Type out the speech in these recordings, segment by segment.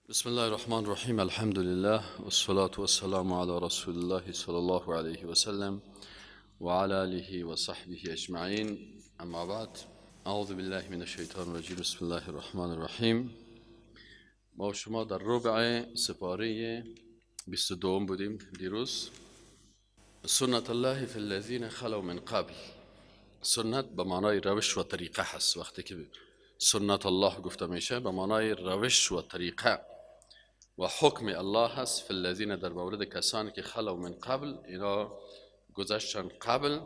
بسم الله الرحمن الرحیم. الحمد لله والصلاة والسلام على رسول الله صلی الله علیه و سلم و علی آله و صحبه اجمعین. اما بعد، اعوذ بالله من الشیطان الرجیم. بسم الله الرحمن الرحیم. ما شما در ربع سپاره 22 بودیم دیروز. سنت الله فی الذین خلو من قبل. سنت به معنای روش و طریقه هست. وقتی که سنت الله گفته میشه به معنای روش و طریقه و حکم الله هست. فی الذین در مورد کسانی که خلو من قبل، اینا گذشتن قبل.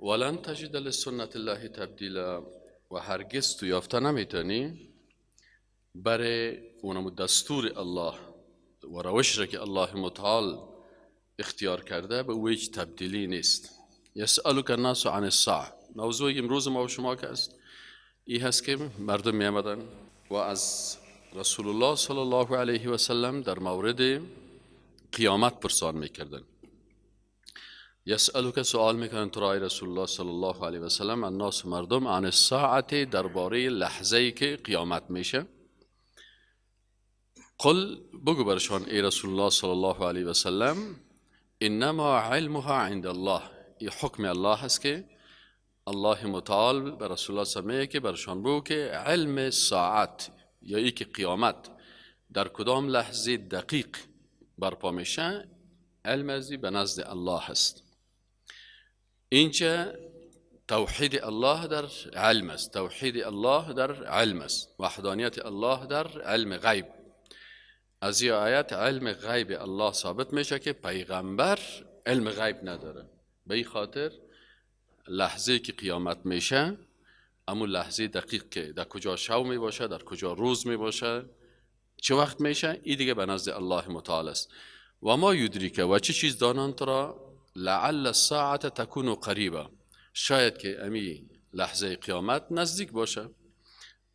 ولن تجد لسنت الله تبدیلا، و هرگز تو یافته نمیتونی برای اونم دستور الله و روش را که الله متعال اختیار کرده به او هیچ تبدیلی نیست. یسألک الناس عن الساعة. موضوع امروز ما و شما که است ای هست که مردم می آمدن و از رسول الله صلی الله علیه و سلم در مورد قیامت پرسان میکردن. یسألک سوال میکنن تو رای رسول الله صلی الله علیه و سلم، الناس مردم، عن الساعة درباره لحظه ای که قیامت میشه. قل بگو برشان ای رسول الله صلی الله علیه و سلم، انما علمها عند الله. ای حکم الله هست که الله متعال به رسول الله سمیه که برشان بگو که علم ساعت یا ای که قیامت در کدام لحظه دقیق برپا میشه، علم ازی به نزد الله هست. اینجا توحید الله در علم است، توحید الله در علم است، وحدانیت الله در علم غیب. از این آیت علم غیب الله ثابت میشه که پیغمبر علم غیب نداره. به این خاطر لحظه که قیامت میشه، امو لحظه دقیق که در کجا شو می باشه، در کجا روز می باشه، چه وقت میشه، این دیگه به نزد الله متعال است. و ما یدریکه، و چه چیز دانان تو را، لعل الساعة تکون قریبا، شاید که امی لحظه قیامت نزدیک باشه.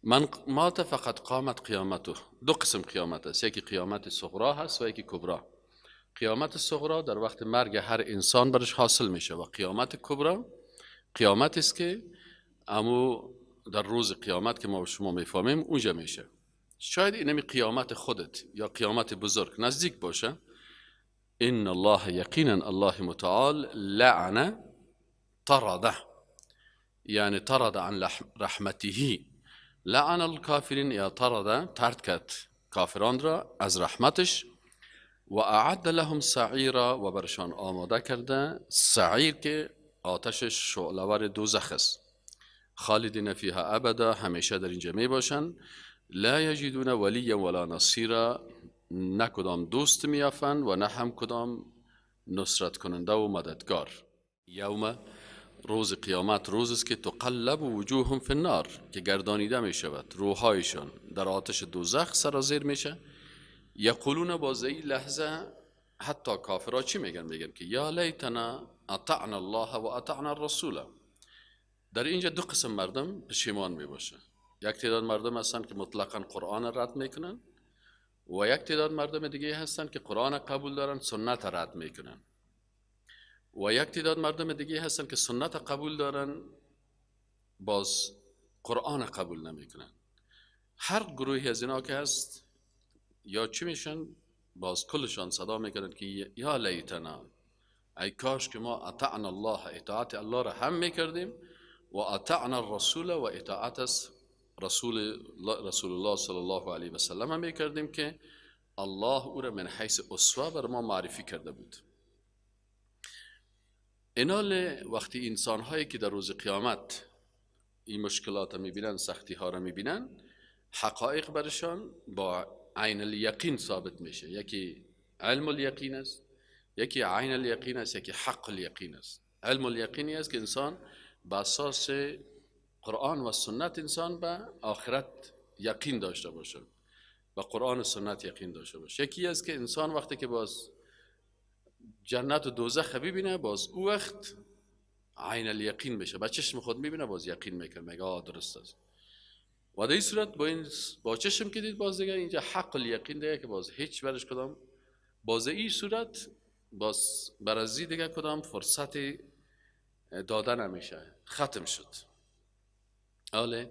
من مات فقط قامت قیامته. دو قسم قیامت است، یکی قیامت صغرا هست و یکی کبرا. قیامت صغرا در وقت مرگ هر انسان برش حاصل میشه و قیامت کبرا قیامت است که امو در روز قیامت که ما شما میفهمیم اونجا میشه. شاید اینمی قیامت خودت یا قیامت بزرگ نزدیک باشه. ان الله یقینا الله متعال لعن طرده، یعنی طرد عن رحمته. لعن الکافرین یا طرده، طرد کرد کافران را از رحمتش. و اعد لهم سعیرا، و برشان آماده کرده سعیر که آتش شعله‌ور دوزخ است. خالدین فیها ابدا، همیشه در اینجا می باشن. لا یجدون ولیا ولا نصیرا، نه کدام دوست میافن و نه هم کدام نصرت کننده و مددگار. یوم، روز قیامت روز است که تقلب وجوههم فی النار، که گردانیده می شود روحایشان در آتش دوزخ سرازیر میشه. یقولون، باز این لحظه حتی کافرها چی میگن؟ میگن که یا لیتنا اطعنا الله و اطعنا الرسول. در اینجا دو قسم مردم پشیمان می باشه. یک تعداد مردم هستن که مطلقا قرآن رد میکنن و یک تعداد مردم دیگه هستن که قرآن قبول دارن سنت رد میکنن، و یک تعداد مردم دیگه هستن که سنت قبول دارن باز قرآن قبول نمیکنن. هر گروهی از اینا که هست یا چی میشن، باز کلشان صدا میکنن که یا لیتنا، ای کاش که ما اطعنا الله، اطاعت الله را هم میکردیم، و اطعنا الرسول، و اطاعت از رسول الله صلی الله علیه و سلم هم میکردیم که الله او را من حیث اسوه بر ما معرفی کرده بود. اینال وقتی انسان هایی که در روز قیامت این مشکلات را میبینن، سختی ها را میبینن، حقایق برشان با عین الیقین ثابت میشه. یکی علم الیقین است، یکی عین الیقین است، یکی حق الیقین است. علم الیقینی است که انسان به اساس قرآن و سنت انسان به آخرت یقین داشته باشه، به قرآن و سنت یقین داشته باشه. یکی است که انسان وقتی که باز جنت و دوزخ ببینه، باز او وقت عین الیقین بشه، با چشم خود میبینه، باز یقین میکنه، میگه آه درست است. و در این صورت با این با چشم که دید، باز دیگه اینجا حق الیقین دیگه که باز هیچ برش کدام، باز این صورت باز برازی دیگه کدام فرصت داده نمیشه، ختم شد. آله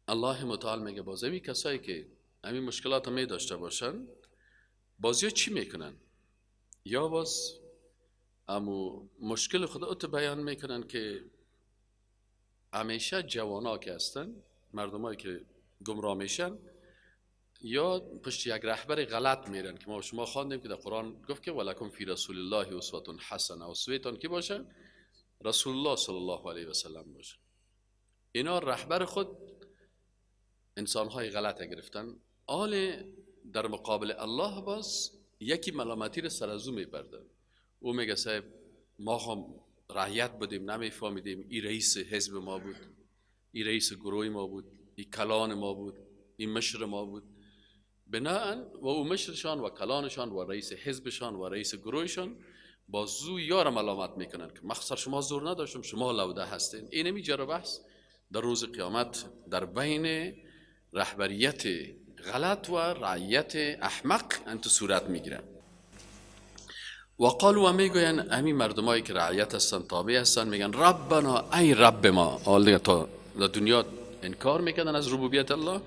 الله متعال میگه باز این کسایی که همین مشکلات می داشته باشن، بازی چی میکنن؟ یا باز امو مشکل خود اتو بیان میکنن که همیشه جوانا که هستن، مردمایی که گمراه میشن، یا پشت یک رهبر غلط میرن که ما شما خواندیم که در قرآن گفت که ولکم فی رسول الله اسوة حسنه، اسوه‌تان کی باشه؟ رسول الله صلی الله علیه و سلم باشه. اینا رهبر خود انسانهای غلط گرفتن. آل در مقابل الله باز یکی ملامتی رو سر از او میبرده. او میگه صاحب ما هم رعیت بودیم، نمیفهمیدیم، ای رئیس حزب ما بود، ای رئیس گروه ما بود، ای کلان ما بود، ای مشر ما بود. بناهن و او مشرشان و کلانشان و رئیس حزبشان و رئیس گروهشان با زو یار ملامت میکنن که مخصر شما زور نداشتم، شما لوده هستین. اینمی جر و بحث در روز قیامت در بین رهبریت غلط و رعیت احمق انت صورت میگیره. و قالوا و میگوین امی مردمایی که رعیت هستن، تابع هستن، میگن ربنا ای رب ما. حال دیگه تا در دنیا انکار میکردن از ربوبیت الله،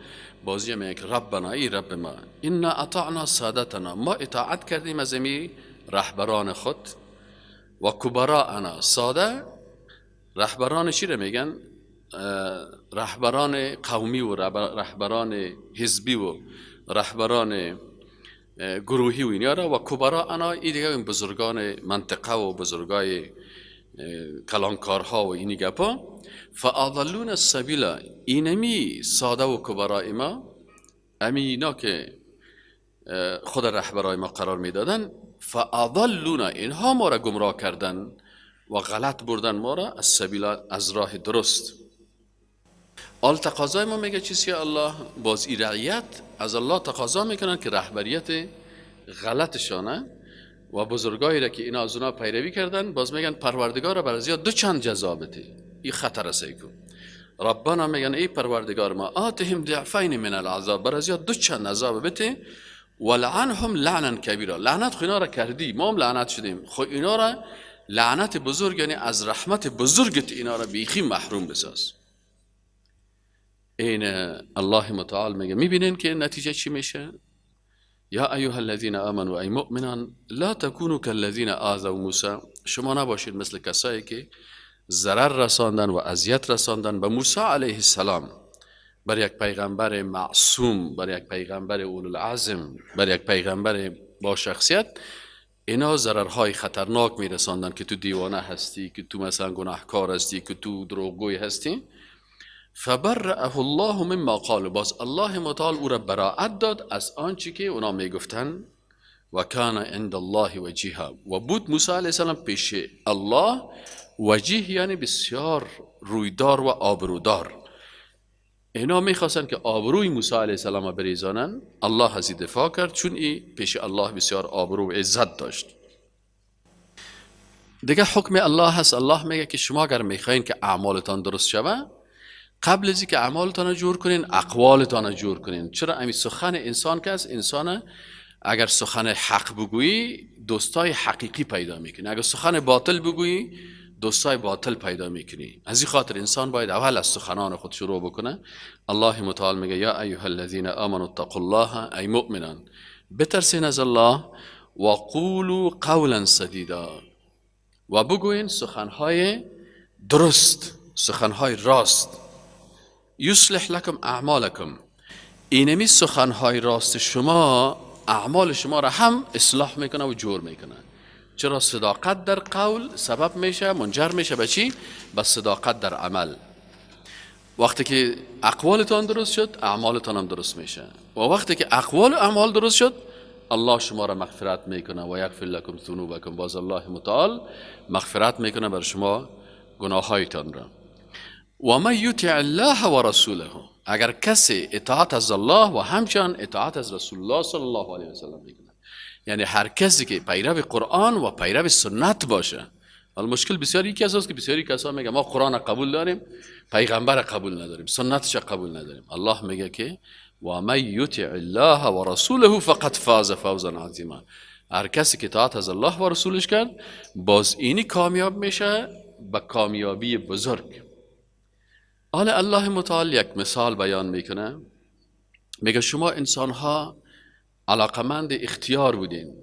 بازی میگن که ربنا ای رب ما، انا اطعنا سادتنا، ما اطاعت کردیم از امی رهبران خود، و کبراءنا. ساده رهبران چی رو میگن؟ رهبران قومی و رهبران حزبی و رهبران گروهی و اینا را، و کبراءنا ای دیگه این بزرگان منطقه و بزرگای کلانکارها و اینی گپا. فاضلون السبیل، اینمی ساده و کبراء ما، امینا که خود رهبرای ما قرار میدادن، فاضلون، اینها ما را گمراه کردن و غلط بردن ما را از سبیل، از راه درست. آل تقاضای ما میگه چیزی الله، باز ای رعیت از الله تقاضا میکنن که رهبریت غلطشانه و بزرگایی را که اینا از اونا پیروی کردن، باز میگن پروردگار را بر دو چند جزا بده، این خطر است. ربنا میگن ای پروردگار ما آتهم ضعفین من العذاب، بر از دو چند عذاب بده، ولعنهم لعنا کبیرا. لعنت خو اینا را کردی، ما هم لعنت شدیم، خو اینا را لعنت بزرگ، یعنی از رحمت بزرگت اینا را بیخی محروم بساز. این الله متعال میگه میبینین که نتیجه چی میشه؟ یا ایها الذین آمنوا ای مؤمنان لا تکونوا کالذین آذوا موسی، شما نباشید مثل کسایی که ضرر رساندن و اذیت رساندن به موسی علیه السلام، بر یک پیغمبر معصوم، بر یک پیغمبر اولوالعزم، بر یک پیغمبر با شخصیت. اینا ضررهای خطرناک میرساندن که تو دیوانه هستی، که تو مثلا گناهکار هستی، که تو دروغگوی هستی. فبرأه الله مما قالوا، باز الله متعال او را براعت داد از آنچه که اونا میگفتن. و کان عند الله وجیها، و بود موسی علیه السلام پیش الله وجیه، یعنی بسیار رویدار و آبرودار. اینا میخواستن که آبروی موسی علیه السلام بریزانن، الله از دفاع کرد چون ای پیش الله بسیار آبرو و عزت داشت. دیگه حکم الله هست. الله میگه که شما اگر میخواین که اعمالتان درست شوه، قبل از اینکه اعمالتان رو جور کنین، اقوالتان رو جور کنین. چرا؟ امی سخن انسان که است، انسان اگر سخن حق بگویی دوستای حقیقی پیدا میکنی، اگر سخن باطل بگویی دوستای باطل پیدا میکنی. از این خاطر انسان باید اول از سخنان خود شروع بکنه. الله متعال میگه یا ایها الذین آمنوا اتقوا الله، ای مؤمنان بترسین از الله، و قولوا قولا سدیدا، و بگوین سخنهای درست، سخنهای راست. یصلح لکم اعمالکم، اینمی سخنهای راست شما اعمال شما را هم اصلاح میکنه و جور میکنه. چرا؟ صداقت در قول سبب میشه، منجر میشه به چی؟ به صداقت در عمل. وقتی که اقوالتان درست شد، اعمالتان هم درست میشه، و وقتی که اقوال و اعمال درست شد، الله شما را مغفرت میکنه. و یغفر لکم ذنوبکم، باز الله متعال مغفرت میکنه بر شما گناهایتان را. و من یطع الله و رسوله، اگر کسی اطاعت از الله و همچنان اطاعت از رسول الله صلی الله علیه و سلم میکنه، یعنی هر کسی که پیرو قرآن و پیرو سنت باشه. المشکل بسیاری یکی از که بسیاری کسا میگه ما قرآن قبول داریم، پیغمبر قبول نداریم، سنتش قبول نداریم. الله میگه که و من یطع الله و رسوله فقد فاز فوزا عظیما، هر کسی که اطاعت از الله و رسولش کرد، باز اینی کامیاب میشه به کامیابی بزرگ. حالا الله متعال یک مثال بیان میکنه میگه شما انسان ها علاقمند اختیار بودین،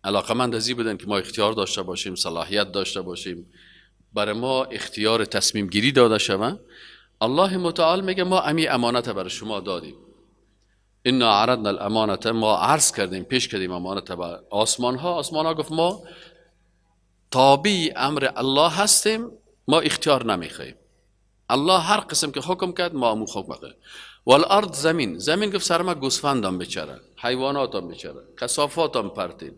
علاقمند از این بودن که ما اختیار داشته باشیم، صلاحیت داشته باشیم، برای ما اختیار تصمیم گیری داده شوه. الله متعال میگه ما امی امانت برای شما دادیم. انا عرضنا الامانت، ما عرض کردیم، پیش کردیم امانت بر آسمان ها. آسمان ها گفت ما تابع امر الله هستیم، ما اختیار نمیخوایم. الله هر قسم که حکم کرد ما امو حکم کرد. والارض زمین، زمین گفت سر ما گوسفندم بچره، حیواناتم بچره، کثافاتم پرتین،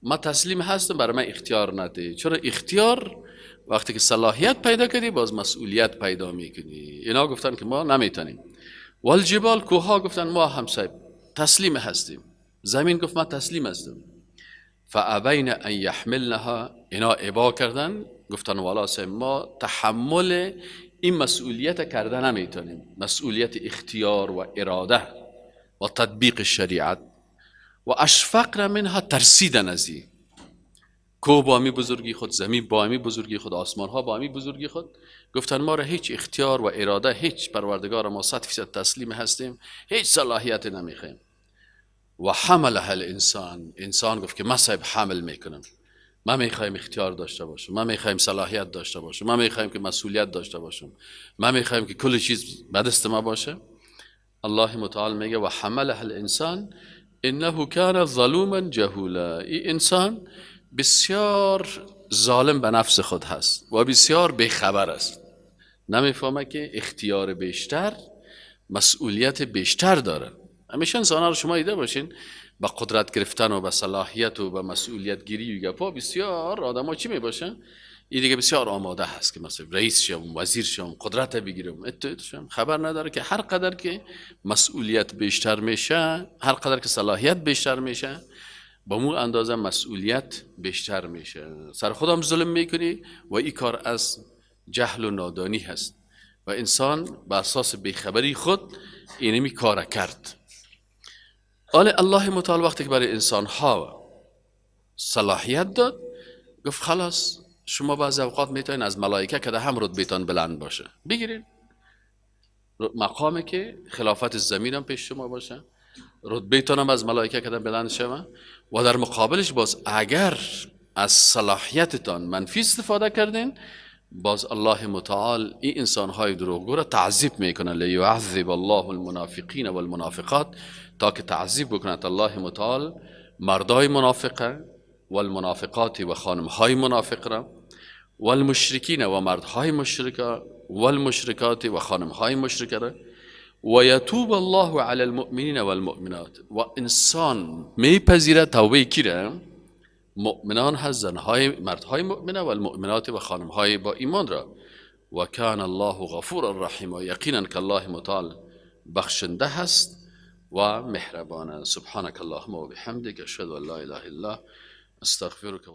ما تسلیم هستم، برای من اختیار نده. چرا اختیار؟ وقتی که صلاحیت پیدا کردی باز مسئولیت پیدا میکنی. اینا گفتن که ما نمیتونیم. والجبال، کوها گفتن ما هم صاحب تسلیم هستیم. زمین گفت ما تسلیم هستم. فابین ان یحملنها، اینا ابا کردن، گفتن والا صاحب ما تحمل این مسئولیت کرده نمیتونیم، مسئولیت اختیار و اراده و تطبیق شریعت. و اشفقن منها، ترسیدن از این. کوه با می بزرگی خود، زمین با می بزرگی خود، آسمان ها با می بزرگی خود، گفتن ما را هیچ اختیار و اراده، هیچ پروردگار ما 100% تسلیم هستیم، هیچ صلاحیت نمیخوایم. و حملها الانسان، انسان گفت که ما صاحب حمل میکنم، ما میخوایم اختیار داشته باشم، ما میخوایم صلاحیت داشته باشم، ما میخوایم که مسئولیت داشته باشم، ما میخوایم که کل چیز به دست ما باشه. الله متعال میگه و حملها الانسان انه کان ظلوما جهولا. این انسان بسیار ظالم به نفس خود هست و بسیار بیخبر است، نمیفهمه که اختیار بیشتر مسئولیت بیشتر داره. همیشه انسان ها رو شما دیده باشین با قدرت گرفتن و با صلاحیت و با مسئولیت گیری و گپا بسیار آدم ها چی می باشن؟ این دیگه بسیار آماده هست که مثلا رئیس شم، وزیر شم، قدرت بگیرم، اتو خبر نداره که هر قدر که مسئولیت بیشتر میشه، هر قدر که صلاحیت بیشتر میشه، با مو اندازه مسئولیت بیشتر میشه. سر خودم ظلم میکنی و این کار از جهل و نادانی هست و انسان به اساس بیخبری خود اینمی کار کرد. آله الله متعال وقتی که برای انسان ها صلاحیت داد، گفت خلاص شما بعضی اوقات میتونین از ملائکه که هم رتبه‌تان بلند باشه بگیرین، مقامی که خلافت زمین هم پیش شما باشه، رتبه‌تان هم از ملائکه که بلند شوه، و در مقابلش باز اگر از صلاحیتتان منفی استفاده کردین، باز الله متعال این انسان‌های دروغگو را تعذیب میکنه. لیعذب الله المنافقین والمنافقات، تا که تعذیب بکند الله متعال مردای منافقه والمنافقات و خانمهای منافق را، والمشرکین و مردهای مشرکه، والمشرکات و خانمهای مشرکه را، و یتوب الله علی المؤمنین والمؤمنات. و انسان میپذیره توبه کی را؟ مؤمنان هست، زنهای مردهای مؤمنه و المؤمنات و خانمهای با ایمان را. و کان الله غفورا رحیما، یقینا که الله متعال بخشنده هست و مهربان. سبحانك اللهم و بحمدک، اشهد ان لا اله الا استغفرک.